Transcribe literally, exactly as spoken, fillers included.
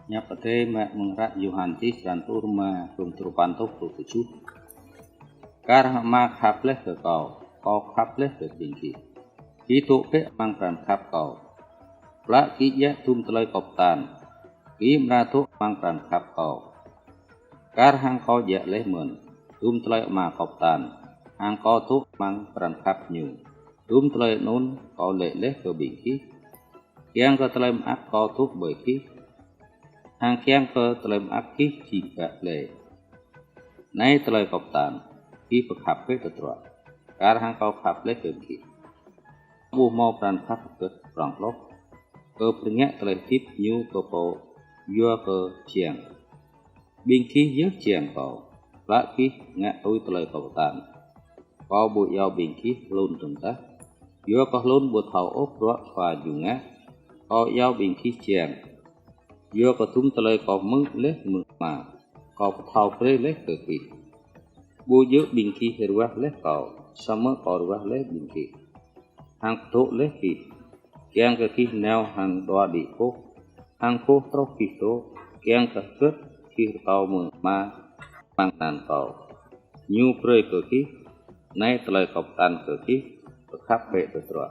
Hiăp Adai mơ̆ng hră Yôhan čih črăn pluh rơma, glông duapăn truh pluh tơjuh. Kar hăng Ama khăp laih kơ Kâo, Kâo khăp laih kơ ƀing gih. Gih dŏ bĕ amăng pran khăp Kâo. Plă gih djă̱ dum tơlơi Kâo pơtăn, gih amra dŏ amăng pran khăp Kâo. Kar hăng Kâo djă̱ laih mơ̆n dum tơlơi Ama Kâo pơtăn, hăng Kâo dŏ amăng pran khăp Ñu. Dum tơlơi anŭn Kâo laĭ laih kơ ƀing gih, kiăng kơ tơlơi mơak Kâo dŏ ƀơi gih, hăng kiăng kơ tơlơi mơak gih či bă glai. Anai tơlơi Kâo pơtăn: gih pơkhăp bĕ tơdruă, kar hăng Kâo khăp laih kơ gih. Kâo ƀu hmâo pran khăp hơget prŏng hloh, kơ pơrơngiă tơlơi hơdip Ñu kơ pô yua kơ jiăng. Ƀing gih yơh jiăng Kâo, plă gih ngă tui tơlơi Kâo pơtăn. Kâo ƀu iâu ƀing gih hlŭn dơ̆ng tah, yua kơ hlŭn ƀu thâo ôh bruă Khua Ñu ngă. Kâo iâu ƀing gih jiăng, yua kơ dum tơlơi Kâo hmư̆ laih mơ̆ng Ama, Kâo pơthâo brơi laih kơ gih. Ƀu djơ̆ ƀing gih ruah laih Kâo, samơ̆ Kâo ruah laih ƀing gih, hăng pơdŏ laih gih, kiăng kơ gih nao hăng đua đĭ boh, hăng boh truh gih dŏ, kiăng kơ hơget gih rơkâo mơ̆ng Ama amăng anăn Kâo, Ñu brơi kơ gih. Anai tơlơi Kâo pơtăn kơ gih: pơkhăp bĕ tơdruă.